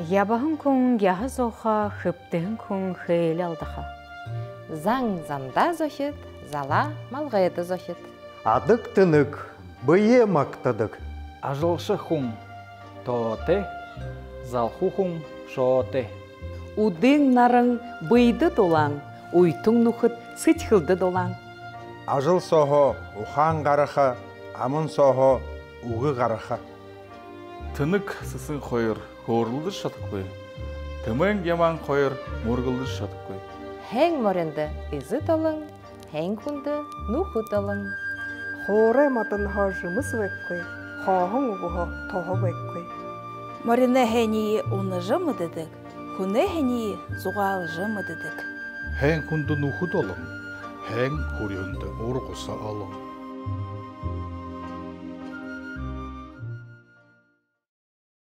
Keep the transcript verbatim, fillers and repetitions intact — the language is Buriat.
Ябаһан хүн яһа зууха, хэбтэһэн хүн хээлээ алдаха. Зан зандаа зохид, залаа малгайда зохид. Адаг тэнэг бэеэ магтадаг. Ажалша хүн тоотой, залхуу хүн шоотой. Үдын наран бэедэ дулаан, үетэн нүхэд сэдьхэлдэ дулаан. Ажал сооһоо ухаан гараха, аман сооһоо үгэ гараха. Тэнэг сэсэн хоёр хөөрэлдэжэ шадахагүй, тэмээн ямаан хоёр мүргэлдэжэ шадахагүй. Һайн мориндо эзэд олон, һайн хүндэ нүхэд олон. Хуурай модонһоо жэмэс байхагүй, хооһон үгэһөө туһа байхагүй. Мориной һайниие унажа мэдэдэг, хүнэй һайниие зугаалжа мэдэдэг. Һайн хүндэ нүхэд олон, һайн хүрьһэндэ ургаса олон.